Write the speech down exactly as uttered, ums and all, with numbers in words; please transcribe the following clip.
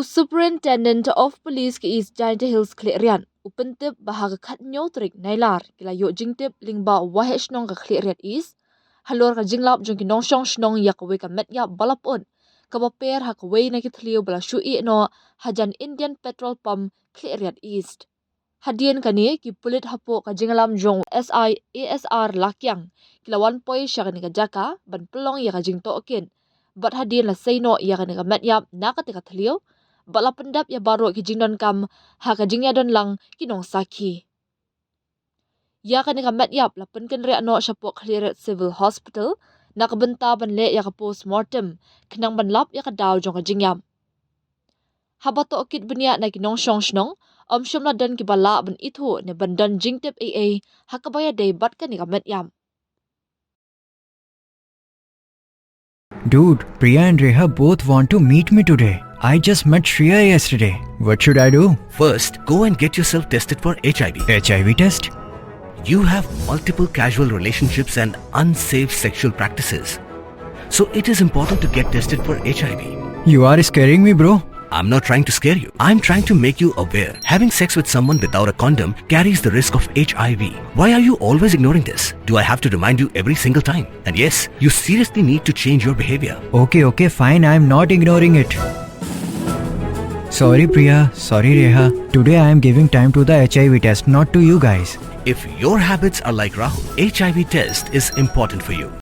U Superintendent of Police ka East Jaintia Hills Khliehriat u pyntip ba ha ka khathynñiew tarik Nailar ki la ïoh jingtip lyngba u Waheh Shnong ka Khliehriat East halor ka jinglap jong ki nongshong shnong ïa kawei ka met ïap ba la pyut kaba per ha kawei na ki thliew ba la shu ïeh noh hajan Indian Petrol Pump Khliehriat East. Hadien kane, ki pulit hapoh ka jingïalam jong u S I A S R Lakiang ki la wan poi sha kane ka jaka ban pynlong ïa ka jingtohkit. Bad hadien la sei noh ïa kane ka met ïap na kata ka thliew, bad la pyndap ïa baroh ki jingdonkam ha ka jingïadon lang ki nongsakhi. Ïa kane ka met ïap la pynkynriah noh shapoh Khliehriat Civil Hospital na ka bynta ban leh ïa ka postmortem khnang ban lap ïa ka daw jong ka jingïap. Haba tohkit bniah na ki nongshong shnong, ym shym la don kiba lah ban ithuh ne ban don jingtip ei ei ha kaba ïadei bad kane ka met ïap. Dude, Priya and Reha both want to meet me today. I just met Shreya yesterday. What should I do? First, go and get yourself tested for H I V. H I V test? You have multiple casual relationships and unsafe sexual practices. So it is important to get tested for H I V. You are scaring me, bro. I'm not trying to scare you. I'm trying to make you aware. Having sex with someone without a condom carries the risk of H I V. Why are you always ignoring this? Do I have to remind you every single time? And yes, you seriously need to change your behavior. Okay, okay, fine. I'm not ignoring it. Sorry, Priya. Sorry, Reha. Today I am giving time to the H I V test, not to you guys. If your habits are like Rahul, H I V test is important for you.